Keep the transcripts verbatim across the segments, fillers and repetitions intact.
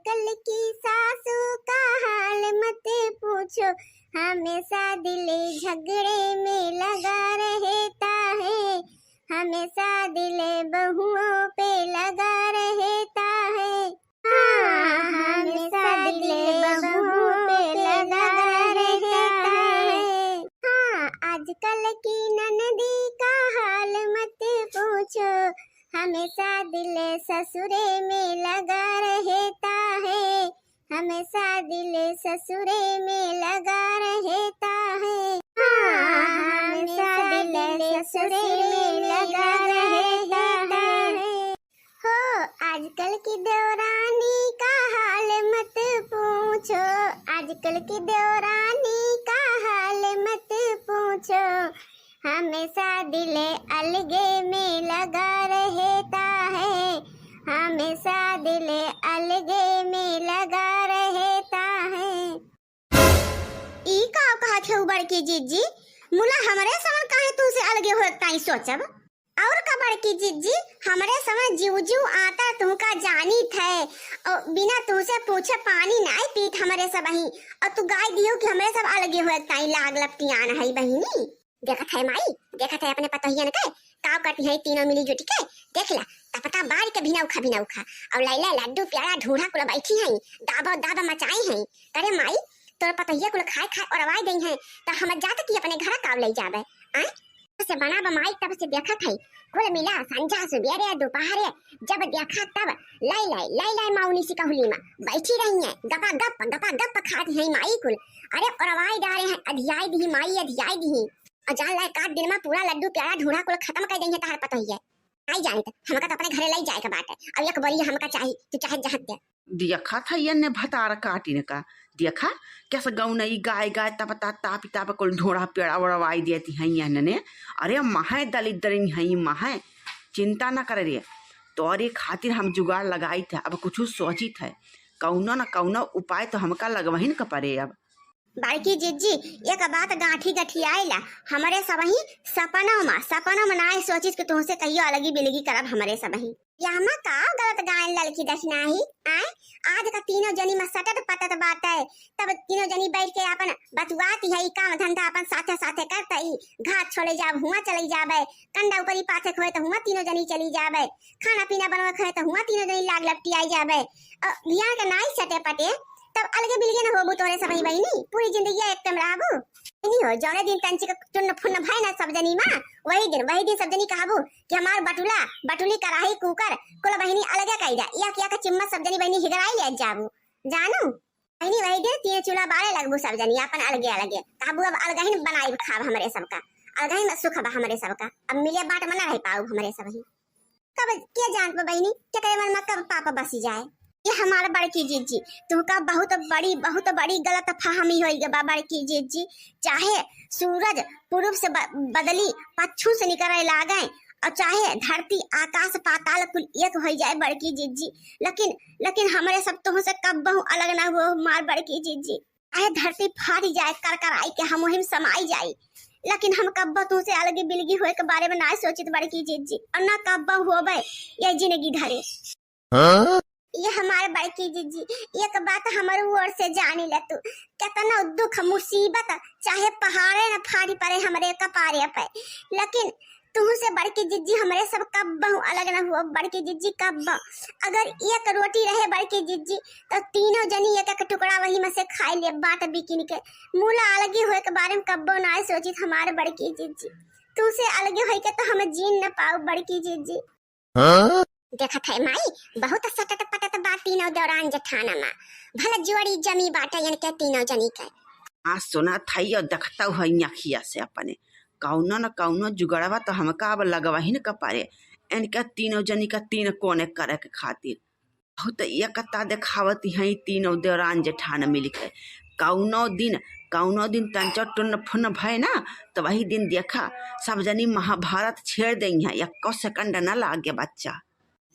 आजकल की सासू का हाल मत पूछो, हमेशा दिल झगड़े में लगा रहता है, हमेशा दिल बहुओं पे लगा रहता है। हाँ, हमेशा दिल बहुओं पे लगा रहता है। हाँ, आजकल की ननदी का हाल मत पूछो, हमेशा दिल ससुरे में लगा रहता है, हमेशा दिल ससुरे में लगा रहता है। हाँ, हमेशा दिल ससुरे में लगा रहता है। हो, आजकल की देवरानी का हाल मत पूछो, आजकल की देवरानी का हाल मत पूछो, हमेशा दिल अलगे में लगा रहता है, हमेशा दिल अलगे में लगा रहता है। ई का कहत है बड़की जिज्जी? मुला हमरे समन काहे तुमसे अलगे होए ताई सोचब? और का बड़की जिज्जी, हमरे समन जीव जीव आतर तुमका जानित है, और बिना तुमसे पूछे पानी नाई पीत हमरे सबही, और तू गाय दियो कि हमरे सब अलगे होए ताई लाग लपटियान है बहिनी। देखत है माई, देखत है अपने पतोहियन के, काव करती है तीनों मिली जुटी के। देख ला, तपता बारी के भिनौखा भिनौखा, और लैला लड्डू प्याला ढूढ़ा कुल बैठी है, दाबो दाबा मचाई है। करे माई, तोर पतोहिया कुल खाए खाए ओरवाई गई है, त हम जात की अपने घर काव ले जाबे। आय, से बना बा माई, तब से देखत है, कुल मिला संझा सुबेरे दोपहरे जब देखा तब लाई लाई लाई लाई माउनी सी कहुली मा बैठी रही है, गपा गप गपा गप खाती है माई कुल। अरे ओरवाई डारे हैं, अधियाई दी माई, अधियाई दी। और जान लाए, का दिन मा पूरा लड्डू प्याला ढूढ़ा कुल खत्म कर देंगे तहार पतोहिया। आई जानित, हमका तो अपने घरे लाई जाए के बाटे। अब एक बोरी हमका चाही, तू चाहे जहाँ दे। देखा था ये ने भतार काटिन का, देखा कैसे गौनई गाय गाय तब ता तापी ताप कुल ढूढ़ा प्याला ओरवाई देती हैं ये ने। अरे माहे दलिद्रिन हैं माहे, चिंता न करे रे, तोरे खातिर हम जुगाड़ लगाई थे। अब कुछ सोचित है, कौनो न कौनो उपाय तो हमका लगवहिन का पड़े अब। बड़की जिज्जी, एक बात गांठी गठियाइला, हमरे सबही सपनों मा, सपनों मा नाय सोचित कि तुमसे कहियो अलगी बिलगी करब हमरे सबही। या मा का गलत गायन ललकी दखिनाही, आय? आज का तीनों जनी मा सटत पटत बाटे, तब तीनों जनी बैठ के आपन बतुआती है, काम धंधा आपन साथे साथे करतई, घास छोले जाब, हुआ चले जाबे, कंडा ऊपरी पाथे होए तो हुआ तीनों जनी चली जाबे, खाना पीना बनवे होए तो हुआ तीनों जनी लाग लपटियाई जाबे। और बियाह के नाई सटे पटे, तब अलगे बिलगे न होबू तोरे सबही बहिनी, पूरी जिंदगी एक तम रहबू। बहिनी हो, जौने दिन तंची का चुन्न फुन्न भय ना सब जनी मा, वही दिन, वही दिन सब जनी कहबू कि हमार बटुला, बटुली, कराही, कुकर, कुल बहिनी अलगे कई दा, एक एक चिम्मच सब जनी बहिनी हिगराई ले जाबू। जानू, बहिनी वही दिन तीन चूल्हा बारे लगबू सब जनी, आपन अलगे अलगे। कहबू अब अलगहिन बनाई खाब हमरे सबका, अलगहिन सुख बा हमरे सबका, अब मिले बाँट मा ना रह पाउब हमरे सबही। कब के जानत बा बहिनी, केकरे मन मा कब पाप बसी जाए। ये हमार बड़की जिज्जी, तुमका बहुत बड़ी, बहुत बड़ी गलत फहमी होई गबा बड़की जिज्जी। चाहे सूरज पूरब से ब-, बदली पच्छू से निकरे लागे, और चाहे धरती आकाश पाताल कुल एक होई जाए बड़की जिज्जी, लेकिन, लेकिन हमरे सब तुमसे कब्बहू अलग ना हुओ हमार बड़की जिज्जी। चाहे धरती फाटी जाए कर कर आई के हम वही मा समाई जाई, लेकिन हम कब्बो तुमसे अलगी बिलगी होए के बारे मा ना सोचित बड़की जिज्जी, और ना कब्बो होबे ये जिंदगी धरे। हाँ? ये हमार बड़की जिज्जी, एक बात हमर ओर से जानी ले तू, केतनो दुख मुसीबत चाहे पहाड़े न फाड़ी पड़े हमरे कपारे पे, लेकिन तुहसे बड़की जिज्जी हमरे सब कब्बहू अलग न हुआ बड़की जिज्जी कब्बहू। अगर एक रोटी रहे बड़की जिज्जी तो तीनों जनी एक एक टुकड़ा वही मा से खाई ले बाँट बिकिन के। मुला अलगी होए के बारे मा कब्बो ना सोचित हमार बड़की जिज्जी, तुहसे अलगे होई के तो हम जीन न पाउब बड़की जिज्जी। हाँ? देखत है माई, बहुत सटत पटत बा तीनों देवरान जेठाना मा। भला जोड़ी जमी बाटे इनके तीनों जनी के। आ सुनत है और देखत है अखिया से अपने, कौनो न कौनो जुगड़वा तो हमका अब लगवहिन का पड़े, इनके तीनों जनी का तीन कोने करे के खातिर। बहुत एकता देखावती हैं तीनों देवरान जेठान मिलके। कौनो दिन, कौनो दिन तंचो टुन्न फुन्न भय ना, तो वही दिन देखा सब जनी महाभारत छेड़ देई हैं, एको सेकंड ना लागे बच्चा।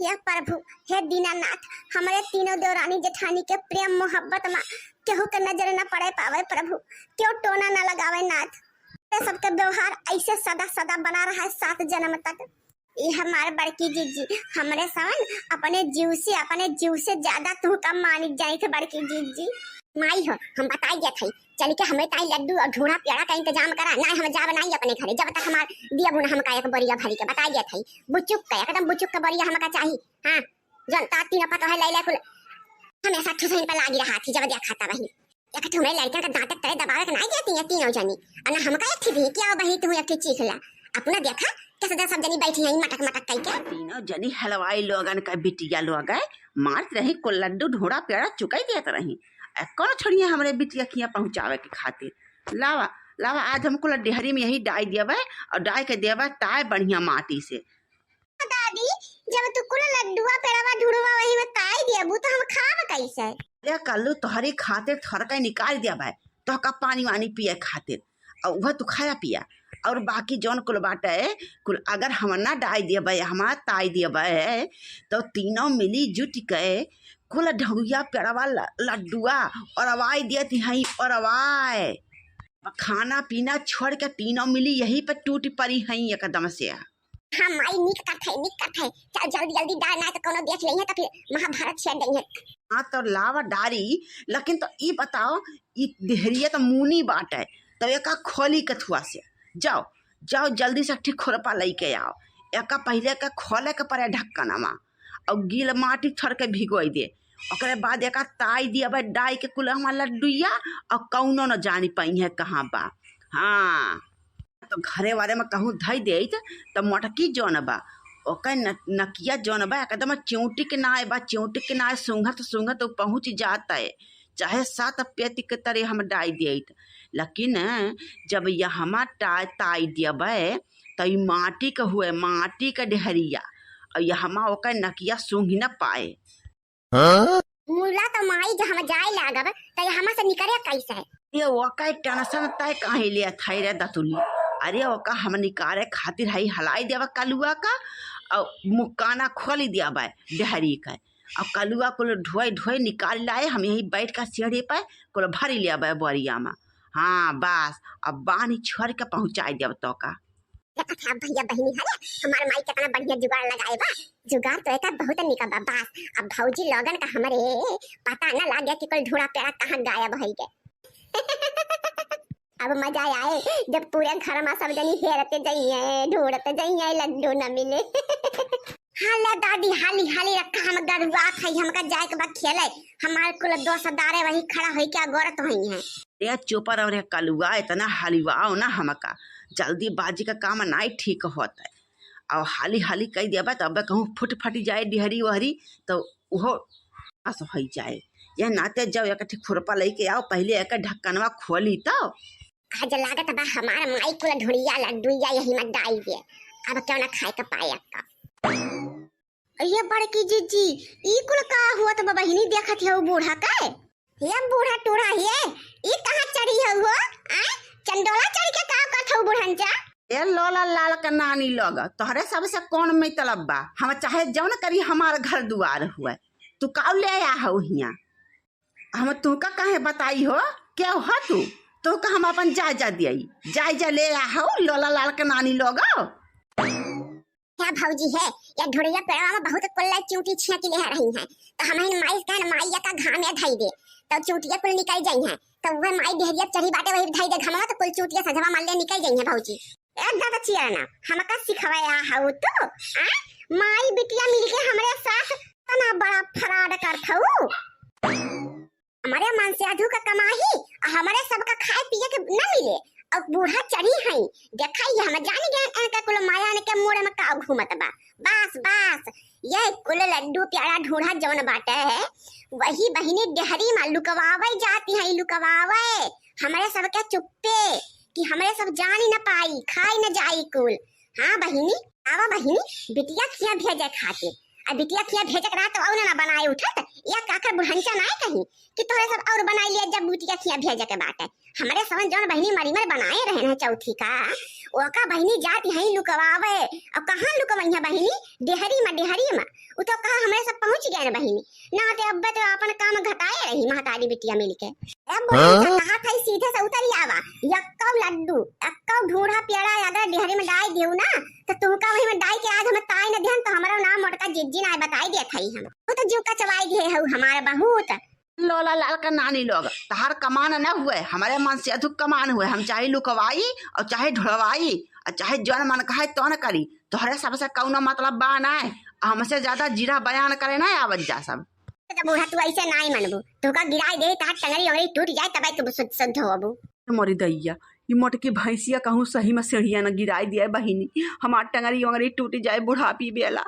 हे प्रभु, हे दीनानाथ, हमरे तीनों देवरानी जेठानी के प्रेम मोहब्बत मा केहू के नजर न पड़े पावे प्रभु, केहू टोना न लगावे नाथ। ये सबके व्यवहार ऐसे सदा सदा बना रहा है सात जन्म तक। ई हमार बड़की जिज्जी, हमरे सन अपने जीव से, अपने जीव से ज्यादा तुहका मानित जाइत है बड़की जिज्जी। माई हो, हम बताई देत हई, चल के हमरे ताई लड्डू और ढूढ़ा पेड़ा का इंतजाम करा, नाहीं हम जाब नाहीं अपने घरे, जब तक हमार दिया बुना हमका एक बोरिया भरी के। बताई देत हई, बुचुक का, एकदम बुचुक का बोरिया हमका चाही। हाँ, जौन ता तीनों पतोह लै लै कुल हमेशा ठुसहिन पर लागी रहा थी, जब देखा तब ही। एक ठो हमरे लड़कन का दांत के तले दबावे के नाहीं देती है तीनों जनी, और ना हमका एक ठे दी कि आओ बही तू एक ठे चीख ला। अपना देखा, कैसे दस सब जनी बैठी हैं मटक मटक कई के। तीनों जनी हलवाई लोगन का बिटिया लोग है, मारत रही कुल लड्डू ढूढ़ा पेड़ा चुकाई देत रही। ए, कौन छोड़िए हमरे बिटिया खिया पहुँचावे के खातिर। लावा, लावा, आज हम कुल डेहरी में यही डाई देबे और डाई के देबे ताय बढ़िया माटी से। दादी, जब तू कुल लड्डुआ पेड़वा ढूढ़वा वही में ताई देबू तो हम खाब कैसे? ले कल्लू, तोहरी खातिर थोड़का निकाल देबे, तोहका पानी वानी पिए खातिर, और वह तू खाया पिया। और बाकी जौन कुल बाटे कुल अगर हम ना डाई देबे, हमार ताई देबे, तो तीनों मिली जुट के कुल ढौया पेड़वा ल-, लड्डुआ ओरवाई देती हई, ओरवाए। खाना पीना छोड़ के तीनों मिली यही पे टूट पड़ी हई एकदम से। हाँ माई, निक करत है, निक करत है। चल जल्दी जल्दी डाल, ना तो कोनो देख लेइहे तो फिर महाभारत छेड़ देइहे। हाँ तो लावा डारी, लेकिन तो ई बताओ, ई देहरिया तो मुनी बाटे, तो एका खोली कथुआ से। जाओ, जाओ जल्दी से एक ठे खुरपा लेके आओ। एका पहिले के खोले के पड़े ढक्कनमा, और गील माटी छड़ के भिगोई दे। ओकरे बाद एका ताई दिया बा डाई के कुल हमार लड्डुइया, और कौनो न जानी पाई है कहाँ बा। हाँ, तो घरे वारे में कहूँ धई देत, त मोटकी जौन बा, ओकर न-, नकिया जौन बा, एकदम चिउँटी के नाय बा, चिउँटी के नाय सूंघत सूंघत उ पहुँच जात है, चाहे सात पेटी के तरे हम डाई देत। लेकिन जब यहमा टा-, ताई देबे, त ई माटी के हुए, माटी के डेहरिया, और यहमा ओकर नकिया सूंघी न पाए। हाँ? मुला तो माई जहाँ जाए लागब, त यहाँ से निकरे कैसे? ये ओकर टेंशन तय काहे लेत है रे दतुली? अरे ओका हम निकारे खातिर हई हलाई देवा कलुआ का, और मुक्काना खोली देवा डेहरी का, और कलुआ कुल ढोए ढोए निकाल लाए, हम यही बैठ के सीढ़ी पे कुल भरी लेबे बोरिया में। हाँ बस, अब बानी छोड़ के पहुँचाई देब तो का। देखत है भैया बहिनी, हरे हमार माई कितना बढ़िया जुगाड़ लगाए बा। जुगाड़ तो एकर बहुत निका बा। बस अब भौजी लोगन का हमरे पता न लागे कि कुल ढूढ़ा पेड़ा कहाँ गायब होई गए। अब मजा आए जब पूरे घर में सब जनी हेरते जाइए, ढूंढते जाइए, लड्डू न मिले। हाँ ले दादी, हाली हाली रखा, हम गरुआ खाई, हमका जाए के बा खेले। हमार कुल दोस्तदारे वही खड़ा होई के अगोरत होई हैं। ए चुप रहो रे कलुआ, इतना हलवाओ ना हमका, जल्दीबाजी का काम नाई ठीक होत है। और हाली हाली कई देबा तब कहूँ फुट फट जाए डिहरी वहरी, तो उहो नाश होई जाए। यह नाते जाओ एक ठे खुरपा लेके आओ, पहले एक ढक्कनवा खोली तो। आज लागत बा हमार माई कुल ढुड़िया लड्डुइया यही में डाई दे, अब क्यों ना खाए के पाए अक्का। ये बड़की जिज्जी, ई कुल का हुआ तो बहिनी देखत है बूढ़ा के? ये बूढ़ा टूढ़ा ये, ई कहाँ चढ़ी है हो? आय, चंडोला चढ़ के का करत हो बुढ़नचा? ए लोला लाल के नानी लोग, तोहरे सबसे कौन मतलब बा? हम चाहे जौन करी हमार घर दुआर हुए, तू का ले आ हो हिया? हम तुहका काहे बताई हो? क्या हो तू? तुहका हम अपन जायजा दियाई, जायजा ले आ हो लोला लाल के नानी लोग। क्या भौजी है, या ढुड़िया पेड़वा में बहुत कुल्ला चूंटी छिया के ले रही हैं, तो हम इन माई कहन माई या का घाम या धई दे, तो चूंटिया कुल निकल जाई हैं, तो वह माई डेहरिया चढ़ी बाटे वही धई दे घमवा, तो कुल चूंटिया सजवा मार ले निकल जाई हैं भौजी। ए दादा चियरना, हमका सिखवाया हऊ तू? आ? माई बिटिया मिलके हमरे साथ तना बड़ा फ्रॉड करत हऊ। हमरे मनसेधू का कमाही आ हमरे सबका खाए पिए के न मिले, और बूढ़ा चढ़ी हई। देखा ये हम जान गए इनका कुल माया इनके मुड़े में का घूमत बा। बस बस, ये कुल लड्डू प्यारा ढूढ़ा जौन बाटे है, वही बहिनी डेहरी में लुकवावे जाती है, लुकवावे हमरे सबके चुप्पे, कि हमरे सब जानी न पाई, खाई न जाई कुल। हाँ बहिनी, आवा बहिनी, बिटिया खिया भेजे खातिर। आ बिटिया खिया भेजे के रहा तो और ना बनाए उठत, या काकर बुढ़नचा ना कहीं कि तोहरे सब और बनाई लिया जब बिटिया खिया भेजे के बाटे। हमरे समझ जौन बहिनी मरी मर बनाए रहे हैं चौथी का, ओका बहिनी जाती है लुकवावे। अब कहाँ लुकवई है बहिनी? डेहरी में, डेहरी में। उ तो कहा हमरे सब पहुँच गए ना बहिनी, ना ते अब्बे तो अपन काम घटाए रही महतारी बिटिया मिलके। ए बुढ़नचा, हाँ? कहा था सीधे से उतरी आवा, यक्कौ लड्डू, यक्कौ ढूढ़ा पेड़ा अगर डेहरी में डाई देऊ ना, तो तुमका वही में डाई के आज हम ताई न ध्यान, तो हमारा नाम मोटका जिज्जी ना बताई देत हई हम। वो तो जीव का चवाई दिए हऊ हमारे बहुत। लोला लाल का नानी लोग, तहार कमान न हुए, हमारे मन से अधिक कमान हुए। हम चाहे लुकवाई और चाहे ढुलवाई और चाहे जौन मन कहे तौन करी, तोहरे सबसे कौनो मतलब बा ना। हमसे ज्यादा जीरा बयान करे ना आवत जा सब। तो बूढ़ा तू ऐसे नाई मनबू, तोका गिराई दे, तहार टंगरी ओंगरी टूट जाए, तब तू शुद्ध, शुद्ध होबू। मोरी दैया, ई मोटकी भैंसिया कहूँ सही में सीढ़िया न गिराई दिया बहिनी, हमार टंगरी ओंगरी टूट जाए बुढ़ापी बेला।